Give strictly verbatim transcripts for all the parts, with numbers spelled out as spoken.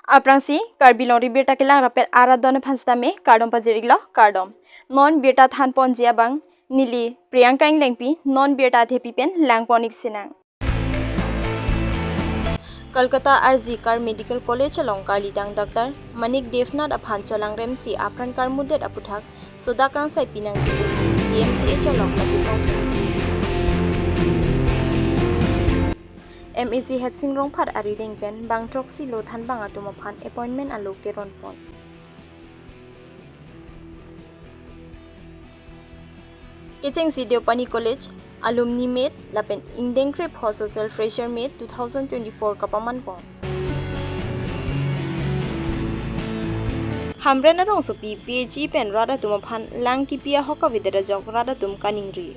Aphrangsi Karbi Longri Birta kelang rapet arat adon aphan sitame kardom pajir-iklo, kardom. Non birta thanponji abang neli Priyanka Englengpi, non birta athepi pen langpon-ik sinang. Kolkata R G Kar Medical College along karlidang Doctor Manik Devnath aphan cholangremsi apran karmudet aputhak sodak kangsai pinangji pusi D M C H along kachesong. M A C Headsing Rongphar arideng pen bang throksi lo thanbang atum aphan appointment alo keronpon. Kechengsi Deopani College Alumni Meet lapen ingdeng krepho Social Fresher Meet two thousand twenty-four kapamanpon. Hamren arongsopi P H E pen rat atum aphan lang kipi ahok avedet ajok rat atum kaningri.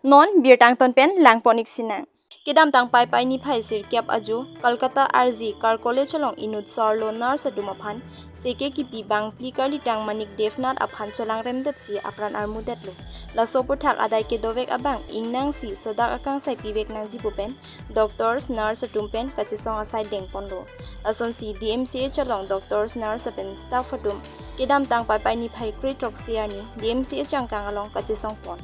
Non birta angton pen langpon-ik sinang. Kedamtang Paipai niphai sirkep ajo Kolkata R G Kar College along inut so-arlo nurse atum aphan seke kipi bangphli karlidang Manik Devnath aphan cholangremdetsi apran armudetlo. Laso aputhak adai kedovek abang ingnangsi sodak akangsai pivek nangji pu pen doctors, nurse atum pen kachesong asai dengponlo. Lasonsi D M C H along doctors, nurse lapen staff atum kedamtang Paipai niphai kre throksi arni D M C H angkang along kachesongpon.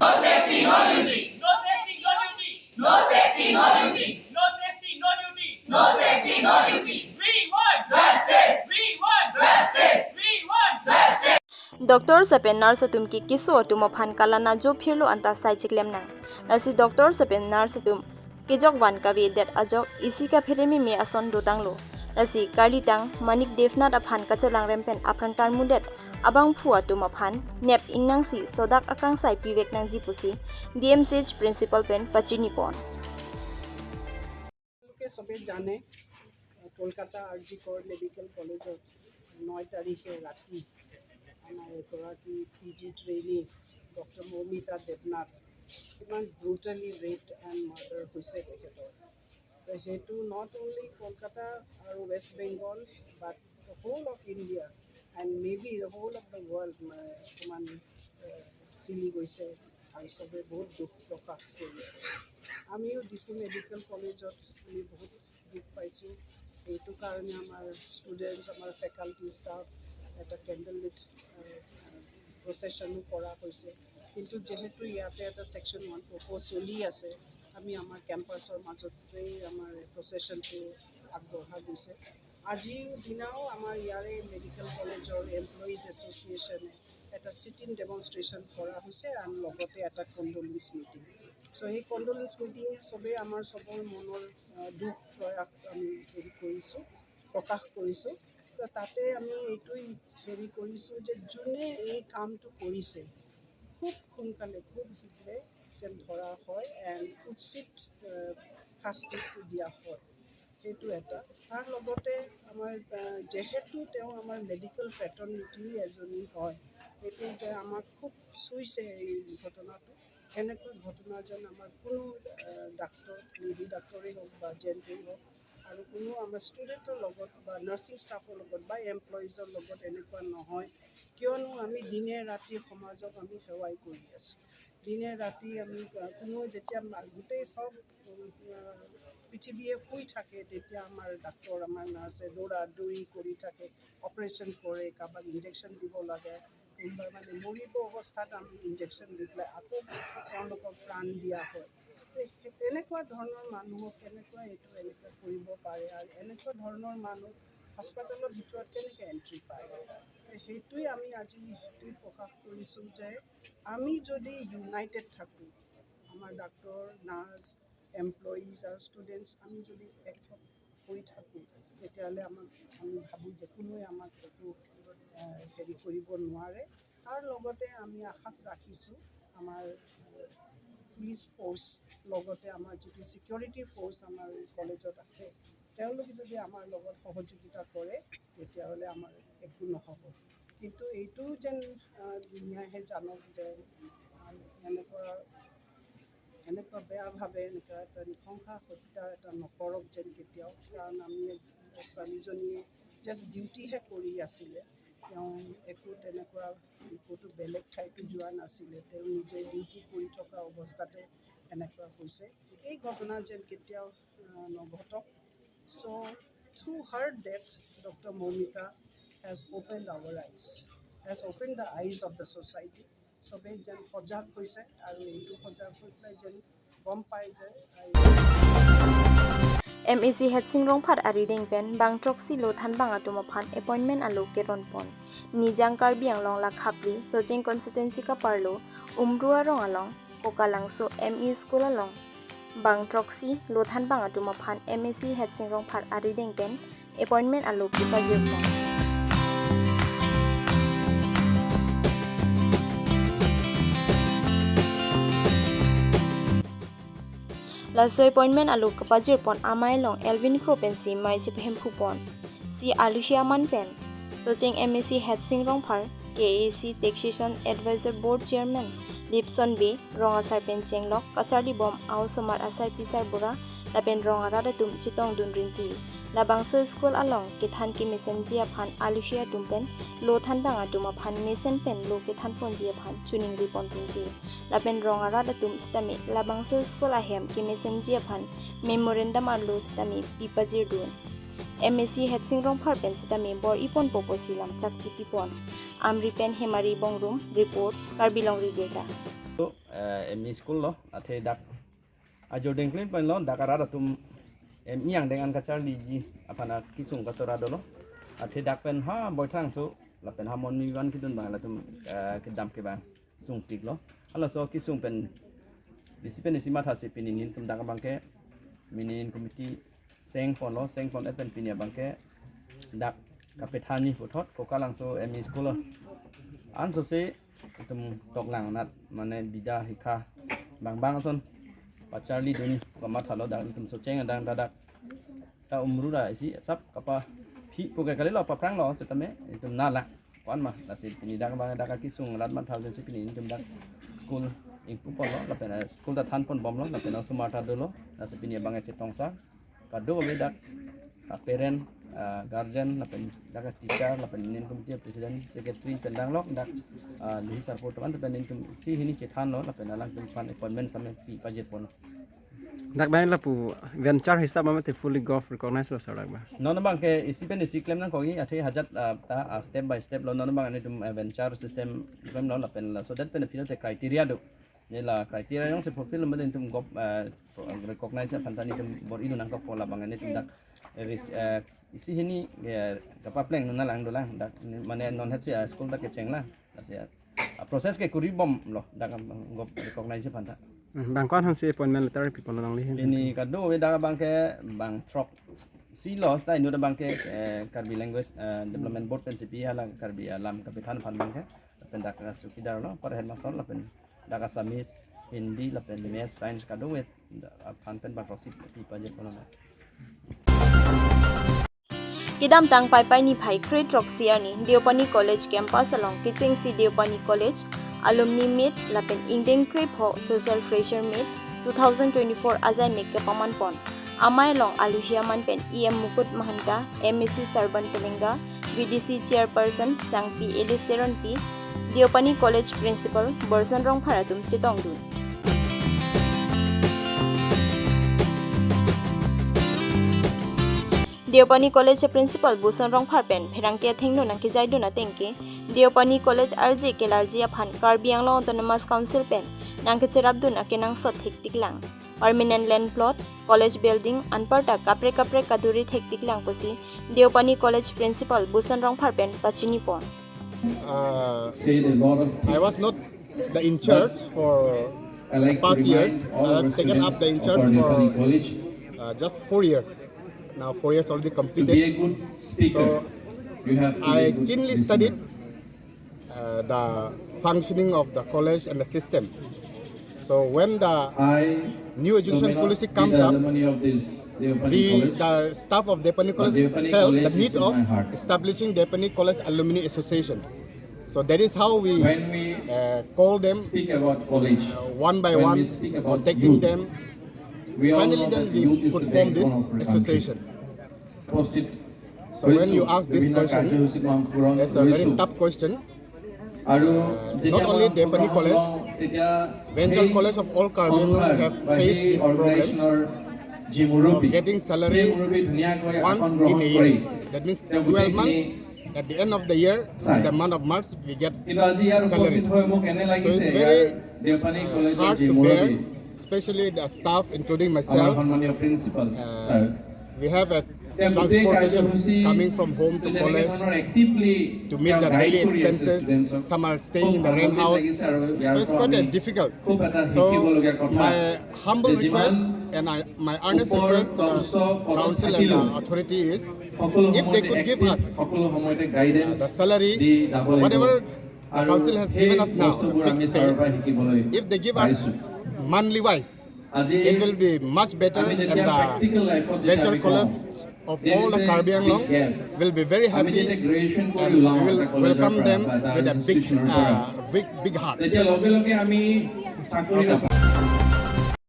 No safety, no duty. No safety, no duty. No safety, no duty. No safety, no duty. No safety, no duty. We want justice. We want justice. We want justice. Doctors lapen nurse atum ke keso atum aphan kalang ajo phirlo anta sai chiklemnang. Lasi doctors lapen nurse atum kejok van kavedet ajok isi kaphere meme ason dotanglo. Lasi karlidang Manik Devnath aphan kacholangrem pen apran karmudet abangphu atum aphan nep ingnangsi sodak akangsai pivek nangji pusi D M C H principal pen pachinipon. আপোনালোকে চবেই জানে, কলকাতা আৰ জি কৰ মেডিকেল কলেজত নয় তাৰিখে ৰাতি আমাৰ এগৰাকী P G trainee doctor Moumita Debnath ইমান ব্ৰুটেলি ৰেপড এণ্ড মাৰ্ডাৰ হৈছে তেখেতৰ। তো সেইটো নট অনলি কলকাতা আৰু west Bengal, but the whole of India and maybe the whole of the world, মানে, অকণমান, এ, হিলি গৈছে আৰু চবে বহুত দুখ প্ৰকাশ কৰিছে। আমিও ডিফু মেডিকেল কলেজত আমি বহুত দুখ পাইছোঁ। এইটো কাৰণে আমাৰ ষ্টুডেণ্টছ, আমাৰ ফেকাল্টি ষ্টাফ এটা কেণ্ডেল লিট, এ, প্ৰচেছনো কৰা হৈছে। কিন্তু যিহেতু ইয়াতে এটা ছেকশ্যন ওৱান ফ'ৰ ফ'ৰ চলি আছে, আমি আমাৰ কেম্পাছৰ মাজতেই আমাৰ প্ৰচেছনটো আগবঢ়া গৈছে। আজিৰ দিনাও আমাৰ ইয়াৰে মেডিকেল কলেজৰ এমপ্লয়িজ এছ'চিয়েশ্যনে এটা চিট ইন ডেমনষ্ট্ৰেশ্যন কৰা হৈছে আৰু লগতে এটা কণ্ডোলেঞ্চ মিটিং। চ' সেই কণ্ডোলেঞ্চ মিটিঙে চবেই আমাৰ চবৰ মনৰ, আহ, দুখ প্ৰয়াস আমি হেৰি কৰিছোঁ, প্ৰকাশ কৰিছোঁ। তো তাতে আমি এইটোৱেই হেৰি কৰিছোঁ যে যোনে এই কামটো কৰিছে, খুব সোনকালে, খুব শীঘ্ৰে যেন ধৰা হয় এণ্ড উচিত, আহ, শাস্তিটো দিয়া হয়। সেইটো এটা। তাৰ লগতে আমাৰ, আহ, যিহেতু তেওঁ আমাৰ মেডিকেল ফ্ৰেটাৰ্নিটিৰ এজনী হয়, সেইটো যে আমাক খুব চুইছে এই ঘটনাটো। এনেকুৱা ঘটনা যেন আমাৰ কোনো, আহ, ডাক্তৰ, লেডি ডাক্তৰেই হওক বা জেণ্টেই হওক, আৰু কোনো আমাৰ ষ্টুডেণ্টৰ লগত বা নাৰ্ছিং ষ্টাফৰ লগত বা এমপ্লয়িজৰ লগত এনেকুৱা নহয়। কিয়নো আমি দিনে ৰাতি সমাজক আমি সেৱাই কৰি আছোঁ। দিনে ৰাতি আমি, আহ, কোনো যেতিয়া মা-, গোটেই চব, উম, আহ, পৃথিৱীয়ে শুই থাকে, তেতিয়া আমাৰ ডাক্তৰ, আমাৰ নাৰ্ছে দৌৰা দৌৰি কৰি থাকে, অপাৰেশ্যন কৰে, কাৰোবাক ইনজেকশ্যন দিব লাগে, কোনোবা মানে মৰিব অৱস্থাত আমি ইনজেকশ্যন দি পেলাই আকৌ তেওঁলোকক প্ৰাণ দিয়া হয়। তে-, সেই তেনেকুৱা ধৰণৰ মানুহক কেনেকুৱা এইটো এনেকুৱা কৰিব পাৰে আৰু এনেকুৱা ধৰণৰ মানুহ হস্পিটেলৰ ভিতৰত কেনেকৈ এণ্ট্ৰি পায়? তে সেইটোৱে আমি আজি সেইটোৱে প্ৰকাশ কৰিছোঁ যে আমি যদি ইউনাইটেড থাকোঁ, আমাৰ ডাক্তৰ, নাৰ্ছ, এমপ্লয়িজ আৰু ষ্টুডেণ্টছ আমি যদি একগোট হৈ থাকোঁ, তেতিয়াহ'লে আমাক, আমি ভাবোঁ যে কোনোৱে আমাক একো, আহ, হেৰি কৰিব নোৱাৰে। তাৰ লগতে আমি আশা ৰাখিছোঁ আমাৰ, আহ, পুলিচ ফ'ৰ্চ, লগতে আমাৰ যিটো ছিকিউৰিটি ফ'ৰ্চ আমাৰ কলেজত আছে, তেওঁলোকে যদি আমাৰ লগত সহযোগিতা কৰে, তেতিয়াহ'লে আমাৰ একো নহ'ব। কিন্তু এইটো যেন, আহ, দুনিয়াহে জানক যে, আহ, এনেকুৱা, এনেকুৱা বেয়া ভাৱে এনেকুৱা এটা নৃশংস হত্যা এটা নকৰক যেন কেতিয়াও। কাৰণ আমি ছোৱালীজনীয়ে জাষ্ট ডিউটিহে কৰি আছিলে, তেওঁ একো তেনেকুৱা ক'তো বেলেগ ঠাইতো যোৱা নাছিলে। তেওঁ নিজে ডিউটি কৰি থকা অৱস্থাতে এনেকুৱা হৈছে। এই ঘটনা যেন কেতিয়াও আহ, নঘটক। So through her death, Doctor Momika has opened our eyes, has opened the eyes of the society. সবেই যেন সজাগ হৈছে আৰু এইটো সজাগ হৈ পেলাই যেন গম পায় যে আহ, M A C Hetsing Rongphar arideng pen bang throksi lo thanbang atum aphan appointment alo keron pon. Nijang Karbi Anglong lakhapli Socheng constituency kaparlo Umru arong along Kokalangso M E school along bang throksi lo thanbang atum aphan M A C Hetsing Rongphar arideng pen appointment alo kipajir pon. Laso appointment alo kipajir pon amei along Elvin Kro pensi mei chepahemphu pon. Si aluhi aman pen Socheng M A C Hetsing Rongphar, K A A C Taxation Advisor Board Chairman Lipson Bey, rong asar pen chenglok kacharli bom a-osomar asarpi sarbura lapen rong arat atum chetongdun rinti. Labangso school along kethan kemesenji aphan aluhi atum pen lo thanbang atum aphan mesen pen lo kethan ponji aphan choningri pon rinti. Lapen rong arat atum sitame labangso school ahem kemesenji aphan memorandum arlo sitame pipajirdun. M A C Hetsing Rongphar pen sitame bor-i ponpo pusi lam chakchi pipon. Amri pen Hemari Bongrung, report, Karbi Longri Girda. So, eh, M E school lo, athe dak ajo dengklin pen lo, dak arat atum M E angdeng an kacharliji aphan akisung katora dolo. Athe dak pen ha Boithangso lapen ha Monmivan kidun bang latum, eh, kedam ke bang sungpik lo. Halaso kisung pen isi pen isi mathasi pini nelitum dak abangke mini committee seng ponlo, seng pon et pen pini abangke dak kapethani puthot Kokalangso M E school lo. Ansose itum toklang anat mane bida hikha bang bang ason pacharli dunji komat halo dak itum Socheng adang dadak ta Umru ra isi sap kapaphi pu ke kalilo paprang lo setame itum nala kwan ma lasi pini dak bang dak kisung rat mat thal si pini itum dak school ingpu ponlo lapen, eh, school ta than pon bomlo lapen osomar ta dolo lasi pini bang chetongsa kadokave dak parent, ah, guardian lapen dak teacher lapen nelitum committee president secretary pen danglok dak, ah, Luhi Sarpo teman pen nelitum si hini chethanlo lapen alangtum aphan appointment same pipajir ponlo. Dak bang lapu venture hisap mate fully govt recognize lo sir dak bang. Non bang ke isi pen isi klem nangkok, athe hajat, ah, ta, ah, step by step lo non bang nelitum, ah, venture system klemlo lapen laso det pen aphi te criteria do. Ne la criteria jongsi fulfill mate nelitum govt, ah, recognize aphan ta nelitum bor-i dun nangkok pu labang nelitum dak ris, ah, isi hini, eh, kapapleng nanglang dolang dak mane non het si, ah, school dak kecheng la. Lasi, ah, process ke kuri bomlo dak govt recognize aphan ta. Bang ko-an hansi appointment letter piponlo nangli hin? Pini kadokave dak bang ke bang throksi lo, seta inut bang ke, eh, Karbi Language, eh, Development Board pensi pi hala Karbi alam kapethan aphan bang ke lapen dak chowkidar lo, par headmaster lapen dak Assamese, Hindi lapen Maths, Science kadokave aphan pen bang throksi pipajir ponlo. Kedamtang Paipai niphai kre throksi arni Deopani College campus along kechengsi Deopani College Alumni Meet lapen ingdeng krepho Social Fresher Meet two thousand twenty-four ajaimek kepaman pon. Amei along aluhi aman pen E M Mukut Mahanta, M A C Sarban Pelenga, V D C Chairperson Sangpi Alice Teronpi, Deopani College Principal Borson Rongphar atum chetongdun. Deopani College Principal Boson Rongphar pen pherangke athengno nangkejaidun ateng ke Deopani College arje kelarji aphan Karbi Anglong Autonomous Council pen nangkecherapdun akenangsot thektiklang. Permanent land plot, college building, anparta kaprek kaprek kaduri thektiklang pusi Deopani College Principal Boson Rongphar pen pachini pon. Uh, I was not the in charge for the past years. I have taken up the in charge for uh, just four years. Now four years already completed. So I keenly studied uh, the functioning of the college and the system. So when the new education policy comes up, the, the staff of Deopani College felt the need of establishing Deopani College Alumni Association. So that is how we uh, call them uh, one by one, contacting them. Finally, then we could form this association. So when you ask this question, it's a very tough question. আৰু uh, যেতিয়া not মই only Depani College, Venture College of all Karbi Anglong have faced this problem of getting salary once in a year. That means twelve months. At the end of the year, in the month of March, we get salary. So it's very uh, hard to bear, especially the staff, including myself. Uh, we have a transportation coming from home to college to meet the daily expenses. Some are staying in the rent house. So it's quite a difficult. So my humble request and I, my earnest request to the council and the authority is, if they could give us uh, the salary, whatever the council has given us now, the fixed pay, if they give us monthly wise, it will be much better and the Venture College of all the Karbi Anglong will be very happy and we will welcome them with a big, uh, big, big heart.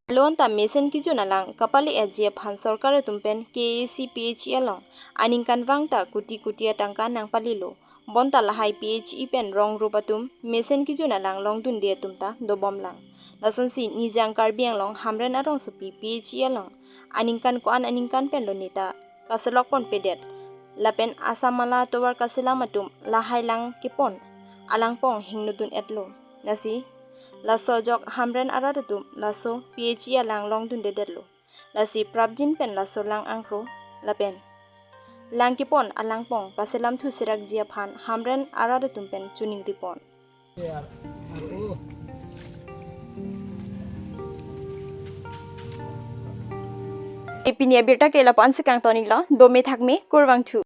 Along ta mesen kejun alang kapale aji aphan sorkar atum pen K A C P H E along aningkanvang ta kuti kuti atangka nangpalelo. Bonta lahai P H E pen rong rup atum mesen kejun alang longdunde atum ta dobomlang. Lasonsi Nijang Karbi Anglong Hamren arongsopi P H E along aningkan ko-an aningkan pen loneta kaselok ponpedet. Lapen Assam mala tovar kaselam atum lahai lang kepon alangpong hingnodun etlo. Lasi laso ajok Hamren arat atum laso P H E alang longdundedetlo. Lasi prapjin pen laso lang angkro lapen lang kepon alangpong kaselam thu serakji aphan Hamren arat atum pen choningri pon. Epini abirta ke lapu-an si kangton-iklo, dome thakme, kurvangthu.